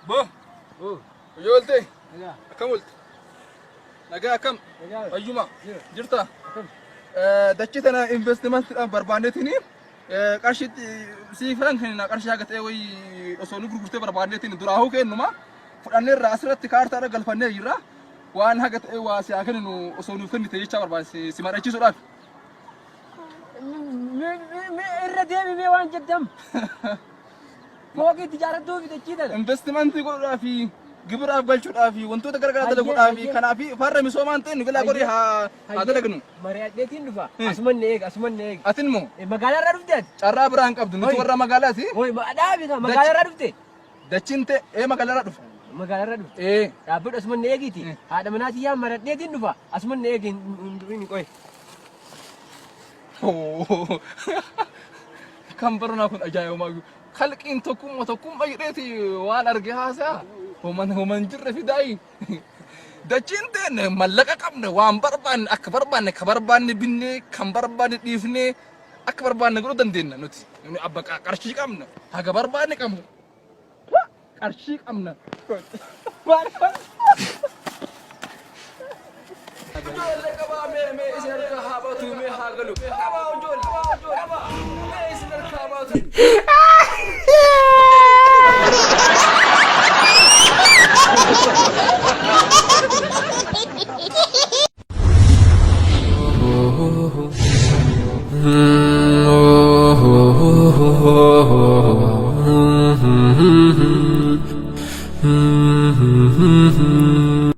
Bo, guyyaa ooltee? Akkam oolte? Nagaa akkam? Fayyuma? Jirta? Dachii tana investimantiidhaan barbaanneetiin qarshii siifan kenna qarshii haga ta'e wayii osoo nu gurgurtee barbaanneetiin duraahuu kennuma fudhanneerra asirratti kaartaadha galfannee jirra waan haga ta'e waa si haa kenninu osoo nuuf kennite jechaa barbaanne si mari'achiisuudhaaf. Irra deebimee waan jettam. Fooqii itti ijaarrattuu fi dachii tana. Investimentii godhuudhaa fi gibiraaf galchuudhaa fi wantoota gara garaa dalaguudhaa fi kanaaf farra misoomaan ta'e nu bilaa godhi haa haa dalagnu. Mari'adheetiin dhufa. Asuman na eega asuman na eega. Atin moo Magaalaa irraa dhufte ati? carraa biraa hin qabdu nuti warra magaalaati. Hooyi dhaabi ka magaalaa irraa dhufte? Dachiin ta'e ee magaalaa irraa dhufe. Magaalaa irraa dhufte. Ee. Dhaabbadhu asuman na eegiiti. Haadha manaa tiyyaa maradheetiin dhufa. Asuman na eegi hin dhufin qoy. Kan baranaa kun ajaa'ibumaa. Kalqiin tokkummaa tokkummaa jedheeti waan arge haasa'a. Homan homan jirre fidaayi. Dachiin teenne mallaqa qabna waan barbaanne akka barbaanne ka barbaanne binnee kan barbaanne dhiifnee akka barbaanne godhuu dandeenya nuti. Nuti abba qarshii qabna haga barbaanne qabna. Qarshii qabna. Ijoollee qabaa mee mee isin harkaa haa baatu mee haa galu. Qabaa ijoollee qabaa mee isin harkaa baatu.